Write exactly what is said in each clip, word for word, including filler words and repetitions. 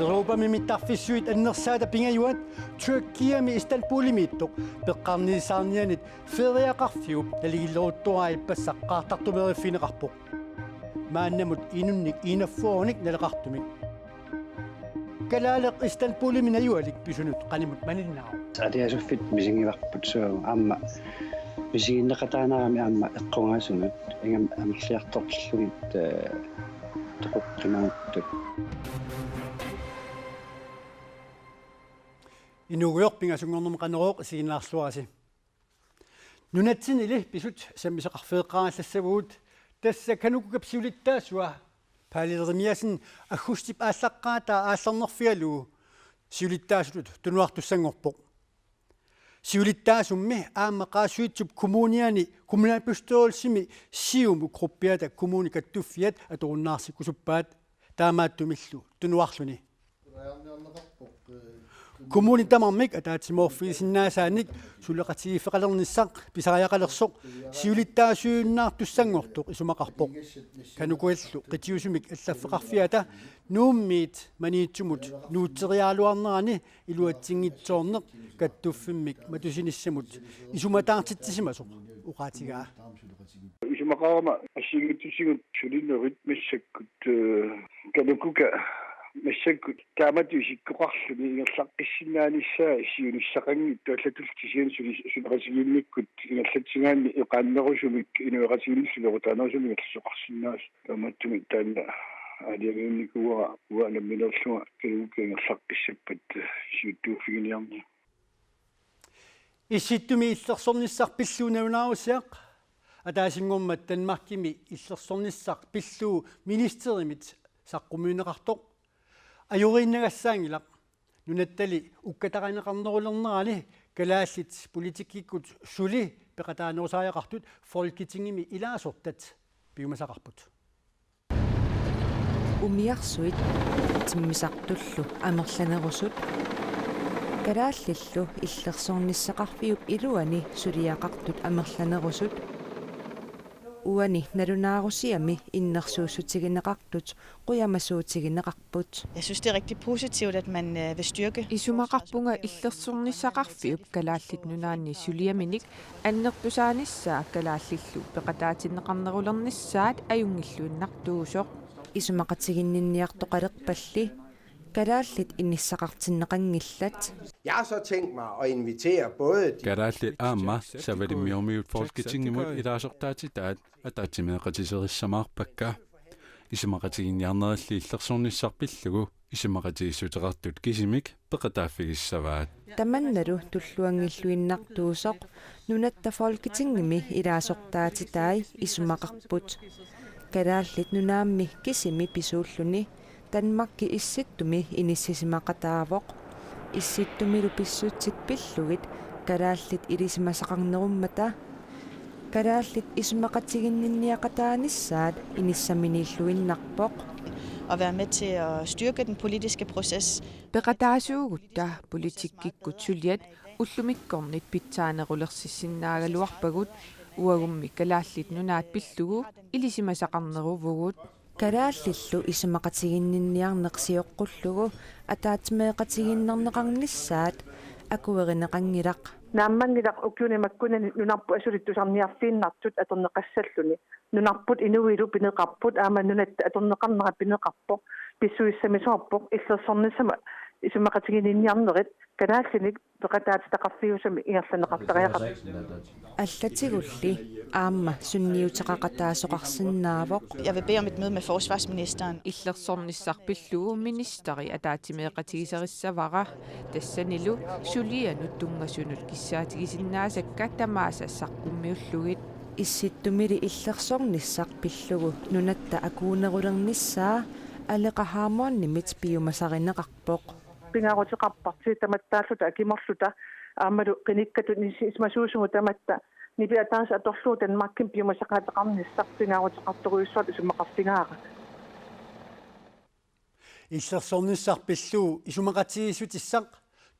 Europami mittarfissuit annersaata pingajuat Tyrkiami Istanbulimiittoq peqqarniisaarnianit feriaqarfiup naligileruttuaippassaq qaartartumeeriffigineqarpoq. Maannamut inunnik enogfyrrenik naleqartumik. Kalaaleq Istanbulimi najualik pisunut qanimut maninnaavoq. Aliasuffik misigivarput, suu, aamma misiginneqataanarami aamma eqqugaasunut, ingammik amerliartorlugit, eh, toqoqqimaattut. Inuugujoq, pingasunngornermi Qanorooq isiginnaarluarisi. Nunatsinnilu pisut sammisaqarfeeqqaarallassavugut, tassa KANUKOKA-p siulittaasua Palle Jerimiassen aggustip aallaqqaataa aallarnerfigalugu siulittaasutut tunuartussanngorpoq. Siulittaasummi aamma Qaasuitsup Kommuniani kommunalbestyrelsimi Siumup gruppiata kommunit kattuffiat atorunnaarsikkusuppaat, taamaattumillu tunuarluni. Kommunit tamarmik ataatsimoorfigisinnaasaannik suleqatigiiffeqalernissaq pisariaqalersoq siulittaasuiunnaartussanngortoq isumaqarpoq. KANUKOKA-llu qitiusumik allaffeqarfiata Nuummiit Maniitsumut nuutseriaraluarnerani iluatsinngitsoorneq kattuffimmik matusinissamut isumataartitsisimasoq oqaatigaa. Isumaqarama assigiinngitsutigut sulinerit massakkut, eh, KANUKOKA massakkut taamatut isikkoqarluni ingerlaqqissinnaanissaq siunissaqanngitsoq, allatullu kisianni suli-, suleqatigiinnikkut ingerlatsigaanni eqaannerusumik inuiaqatigiinnillu peqataanerusumik ingerlasoqarsinnaasut. Taamaattumik taanna aalajangiunnikuuara uanga nammineerlunga KANUKOKA ingerlaqqissappat siuttuuffiginiarneq. Issittumi illersornissaq pillugu nalunaarusiaq ataasinngormat Danmarkimi illersornissaq pillugu ministerimit saqqummiunneqartoq ajoriinnagassaanngilaq. Nunattali ukkatarineqarnerulernerani kalaallit politikkikkut suli peqataanerusariaqartut Folketingimi ilaasortat piumasaqarput. Umiarsuit timmisartullu amerlanerusut. Kalaallillu illersornissaqarfiup iluani suliaqartut amerlanerusut. Uani nalunaarusiami innersuussutigineqartut qujamasuutigineqarput. Jeg synes, det er rigtig positivt, at man, øh, vil styrke Isumaqarpunga illersornissaqarfiup Kalaallit Nunaanni suliaminik annertusaanissaa kalaallillu peqataatinneqarnerulernissaat ajunngilluinnartuusoq. Isumaqatiginninniartoqalerpalli kalaallit inissaqartinneqanngillat. Jeg har så tænkt mig at invitere både de Kalaallit aamma Savalimmiormiut Folketingimut ilaasortaatitaat ataatsimeeqatigiisserissamaarpakka. Isumaqatiginninniarnerilli illersornissaq pillugu isumaqatigiissuteqartut kisimik peqataaffigissavaat. Tamannalu tulluanngilluinnartuusoq nunatta Folketingimi ilaasortaatitai isumaqarput. Kalaallit Nunaammi kisimi pisuulluni Danmarki Issittumi inissisimaqataavoq. Issittumilu pissutsit pillugit kalaallit ilisimasaqarnerummata kalaallit isumaqatiginninniaqataanissaat inissaminiilluinnarpoq. At være med til at styrke den politiske proces. Peqataasuugutta politikkikkut suliat ullumikkornit pitsaanerulersissinnaagaluarpagut, uagummi Kalaallit Nunaat pillugu ilisimasaqarneruvugut. Kalaallillu isumaqatiginninniarneq sioqqullugu ataatsimeeqatigiinnarneqarnissaat akuerineqanngilaq. Naammanngilaq ukiuni makkunani nunarput asuli tusarniarfiinnartut atorneqassalluni. Nunarput inuilu pineqarput aamma nunatta atorneqarnera pineqarpoq. Pissusissamisoorpoq illersornissama isumaqatiginninniarnerit kalaallinik peqataatitaqarfiusami ingerlanneqartariaqarpoq. Allatigulli aamma sunniuteqaqataasoqarsinnaavoq. Jeg vil bede om et møde med forsvarsministeren. Illersornissaq pillugu ministeri ataatsimeeqatigisarissavara. Tassanilu sulianut tunngasunut kissaatigisinnaasakka tamaasa saqqummiullugit. Issittumili illersornissaq pillugu nunatta akuunerulernissaa Aleqa Hammondimit piumasarineqarpoq. Pingaaruteqarparsi tamattaalluta akimorluta aammalu qinikkatut inissisimasuusugut tamatta nipi ataaseq atorlugu Danmarkimi piumasaqaateqarnissaq pingaaruteqartorujussuartut isumaqarfigaara. Illersornissaq pillugu isumaqatigiissutissaq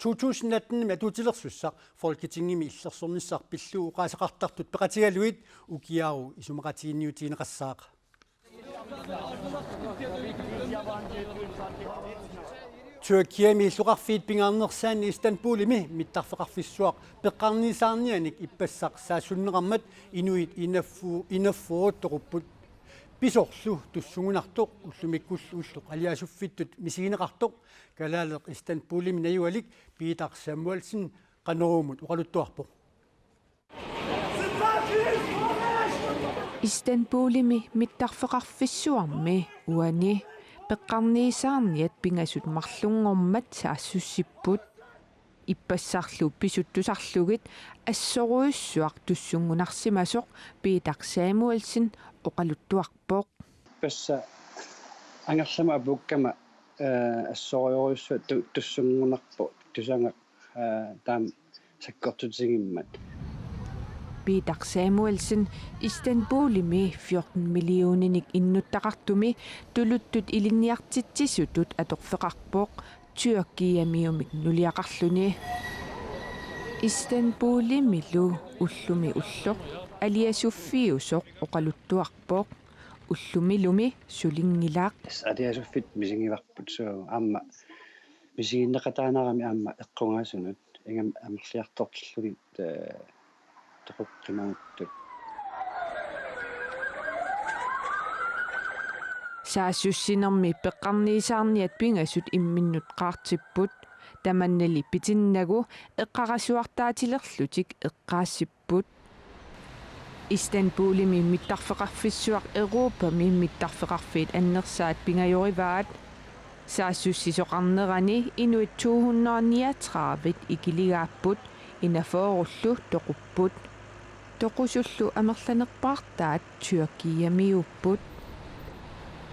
to tusind atten-imi atuutilersussaq Folketingimi illersornissaq pillugu oqaaseqartartut peqatigalugit ukiaru isumaqatiginniutigineqassaaq. Tyrkiami illoqarfiit pingaarnersaanni Istanbulimi mittarfeqarfissuaq peqqarniisaarnianik ippassaq saassunneqarmat inuit inaffu-, inaffuut toqupput. Pisorlu tussunngunartoq ullumikkullu ulloq aliasuffittut misigineqartoq kalaaleq Istanbulimi najugalik Peter Samuelsen Qanoruumut oqaluttuarpoq. Istanbulimi mittarfeqarfissuarmi uani peqqarniisaarniat pingasut marlunngormat saassussipput. Ippassarlu pisut tusarlugit assorujussuaq tussunngunarsimasoq Peter Samuelsen oqaluttuarpoq. Ippassaq angerlamut apuukkama, eh, assorujussuaq tu-, tussunngunarpoq tusagaq, eh, taama sakkortutigimmat. Peter Samuelsen Istanbulimi fjorten millioninik innuttaqartumi tuluttut ilinniartitsisutut atorfeqarpoq Tyrkiamiumik nuliaqarluni. Istanbulimilu ullumi ulloq aliasuffiusoq oqaluttuarpoq. Ullumilumi sulinngilaq. Tassa aliasuffik misigivarput, suu aamma misiginneqataanarami aamma eqqugaasunut ingammik amerliartortillugit, eh, toqukkimaguttut. Saassussinermi peqqarniisaarniat pingasut imminnut qaartipput. Tamannali pitinnagu eqqarasuartaatilerlutik eqqaassipput. Istanbulimi mittarfeqarfissuaq Europami mittarfeqarfiit annersaat pingajorivaat. Saassussisoqarnerani inuit to hundrede og niogtredive ikiligaapput, enogfyrrellu toqupput. Toqusullu amerlanerpaartaat Tyrkiamiuupput.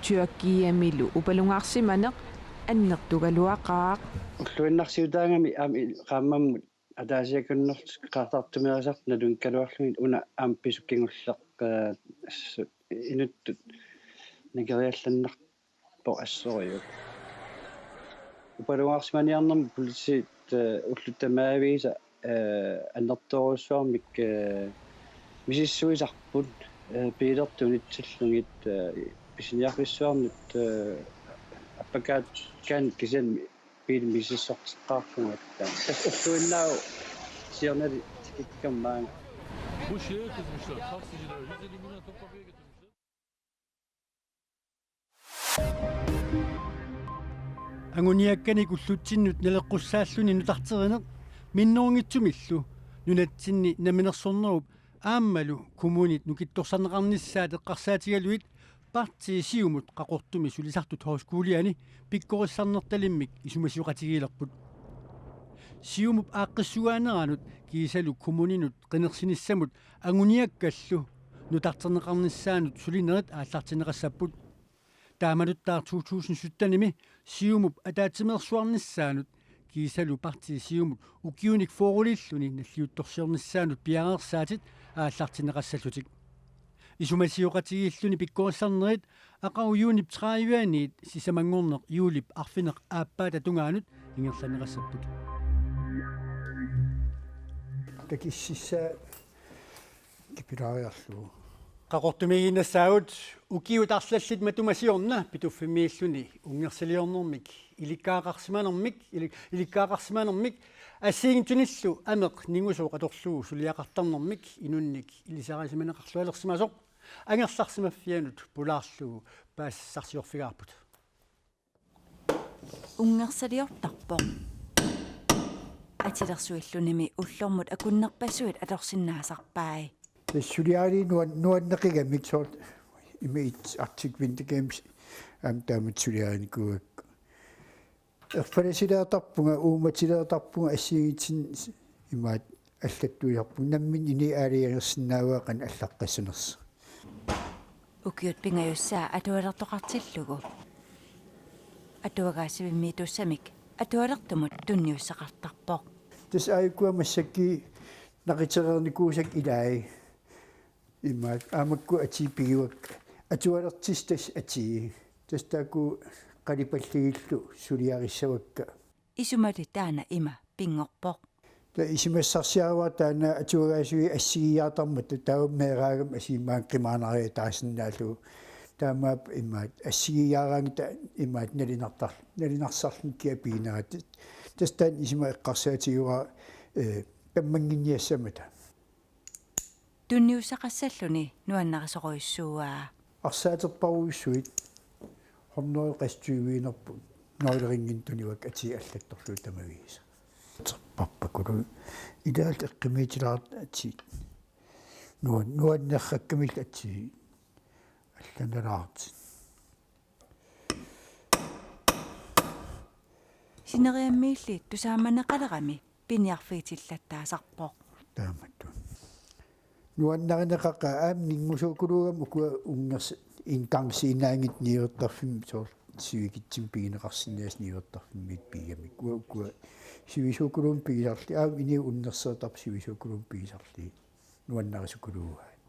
Tyrkiamilu upalungaarsimaneq annertugaluaqaaq. Ulluinnarsiutaagami aamma il-, qaammammut ataasiakunnerlutik qaartartumeerisartut nalunngikkagaluarlugit una aamma pisut kingulleq, eh, s-, inuttut nikeriallannarpoq assorujuk. Upalungaarsimaniarnermi politiit, eh, ullut tamaaviisa, eh, annertoorujussuarmik, eh, misissuisarput, eh, biilertut unitsillugit, eh, pisiniarfissuarnut, eh, appakaatkaanni kisianni biilit misissorteqqaarlugu aatsaat. Tassa ulluinnaagu siornali tikikkammaanga. Bu şeye kızmışlar, taksicilere yüz elli milyon toprak getirmişler. Anguniakkanik ullutsinnut naleqqussaalluni nutarterineq minnerunngitsumillu nunatsinni namminersornerup aammalu kommunit nukittorsarneqarnissaat eqqarsaatigalugit partii Siumut Qaqortumi sulisartut højskoliani pikkorissarnertalimmik isumasioqatigiilerput. Siumup aaqqissugaaneranut kiisalu kommuninut qinersinissamut anguniakkallu nutarterneqarnissaanut sulinerit aallartinneqassapput. Taamanuttaaq to tusind syttenimi Siumup ataatsimeersuarnissaanut kiisalu partii Siumut ukiunik fyrreliilluni nalliuttorsiornissaanut piareersaatit aallartinneqassallutik. Isumasioqatigiilluni pikkorissarnerit aqagu juunip tredive-aniit sisamanngorneq juulip arfineq-aappaata tungaanut ingerlanneqassapput. Takississaa kipilaariarlugu. Qaqortumiiginnassaagut ukiut arlallit matuma siorna Pituffimmiilluni unngersaliornermik ilikkagaqarsimanermik, ili-, ilikkagaqarsimanermik assigiinngitsunillu ameq ningusooq atorlugu suliaqartarnermik inunnik ilisarisimaneqarlualersimasoq angerlarsimaffianut pulaarlugu paasissarsiorfigaarput. Unngersaliortarpoq. Atilersuillunimi ullormut akunnerpassuit atorsinnaasarpai. Suliarini nuan-, nuanneqigamik soorlu ima it Arctic Winter Games aamma taamatut suliarinikuugakku. Erfalasilertarpunga, uummatilertarpunga assigiinngitsunik imaat allattuisarpunga nammineq ini aalajangersinnaavara qanoq allaqqassanersoq. Ukiut pingajussaat atualertoqartillugu atuagaassivimmiittussamik atualertumut tunniussaqartarpoq. Tassa aajuku massakkut naqitereernikuusakka ilaat. Imaak aamakku atii pigivakka. Atualertissat tassa atii. Tassa taakku qalipalligillu suliarissavakka. Isumali taanna ima pinngorpoq. Taava isumassarsiaraara taanna atuagaasui assigiiaartarmat taava meeraagami asimaaginnaq qimaanariataasinnaallugu. Taamaappoq imaat assigiiaaraangatta imaat nalinartar-, nalunarsarluni kia pigineraat. Tassa taanna isuma eqqarsaatigaara, eh, tammannginniassammat. Tunniussaqassalluni nuannarisorujussuuaa. Arsaaterparujussuit hundrede qassit tyviinerput nøgleringinik tunivakka atii allattorlugu tamaviisa. Aterparpakulu ilaallu eqqumiitilaartut atii. Nuan-, nuannerrakkamillu atii allanalaartut. Sineriammiilli tusaamaneqalerami piniarfigitillattaasarpoq. Taamatut. Nuannarineqaqaaq aamma ninngusuukuluugami ukua unngers-, engangsinaanngitsut niuertarfimmi soorlu sivikitsunik pigineqarsinnaasut niuertarfimmiit pigamik. Ukua, ukua sivisuukulummik pigisarlugit aamma inuit unnerseertarput sivisuukulummik pigisarlugit. Nuannarisukuluugaat.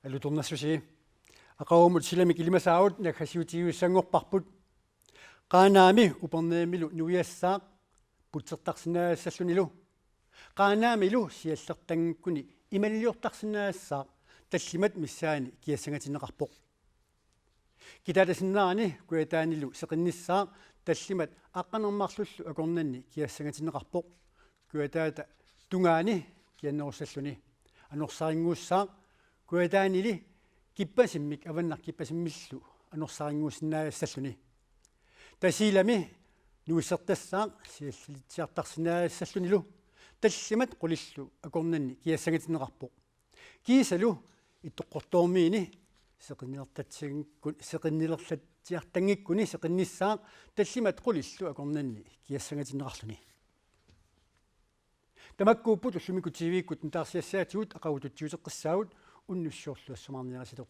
Alutornassusi. Aqagumut silamik ilimasaavut naggasiutigiussanngorparput. Qaanaami Upernavimmilu nuiassaaq putsertarsinnaagassallunilu. Qaanaamilu siallertanngikkuni imalliortarsinnaagassaaq tallimat missaanni kiassangatinneqarpoq. Kitaata sinnerani Kujataanilu seqinnissaaq tallimat aqqaneq-marlullu akornanni kiassangatinneqarpoq. Kujataata tungaani kiannerussalluni. Anorsarinnguussaaq Kujataanili kippasimmik avannaq kippasimmillu anorsarinnguusinnaagassalluni. Tasiilami nuissertassaaq siallilitsiartarsinnaagassallunilu tallimat qulillu akornanni kiassangatinneqarpoq. Kiisalu Ittoqqortoormiini seqinnilertatsinngikku-, seqinnilertatsiartanngikkuni seqinnissaaq tallimat qulillu akornanni kiassangatinneqarluni. Tamakkuupput ullumikkut T V-kkut nutaarsiassaatigut, aqagu tutsiuteqqissaagut, unnussiorluassumaarniarisilu.